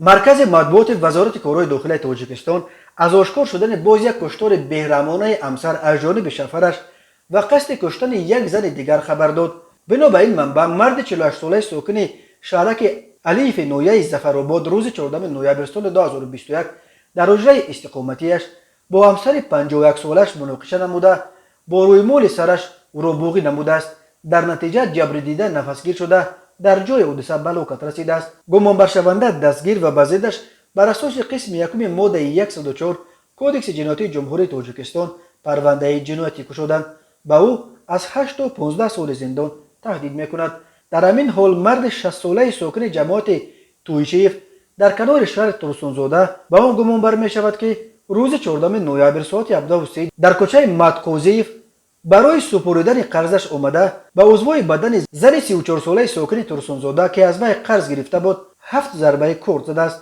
Маркази матбуоти Вазорати корҳои дохилаи Тоҷикистон аз ошкор шудани боз як куштори беҳраҳмонаи ҳамсар аз ҷониби шавҳараш ва қасди куштани як зани дигар хабар дод. Бино ба ин манбаъ, марди 48-солаи сокини шаҳраки Алиеви ноҳияи Зафаробод рӯзи 14 ноябр соли 2021 дар ҳуҷраи истиқоматиаш бо ҳамсари 51-солааш муноқиша намуда, бо рӯймоли сараш ӯро буғӣ намудааст. Дар натиҷа ҷабрдида нафасгир шуда, дар ҷои ҳодиса ба ҳалокат расидааст. Гумонбаршаванда дастгир ва ба зиддаш бар асоси қисми якуми моддаи 104 Кодекси ҷиноятии Ҷумҳурии Тоҷикистон парвандаи ҷиноятӣ кушоданд. Ба ӯ аз 8 то 15 соли зиндон таҳдид мекунад. Дар ҳамин ҳол, марди 60-солаи сокини ҷамоати Туйчиев дар канори шаҳри Турсунзода ба он гумонбар мешавад, ки рӯзи 14 ноябр соати 17:30 дар кӯчаи Матқозиев барои супоридани қарзаш омада, ба узвҳои бадани зани 34-солаи сокини Турсунзода, ки аз вай қарз гирифта буд, ҳафт зарбаи корд задааст.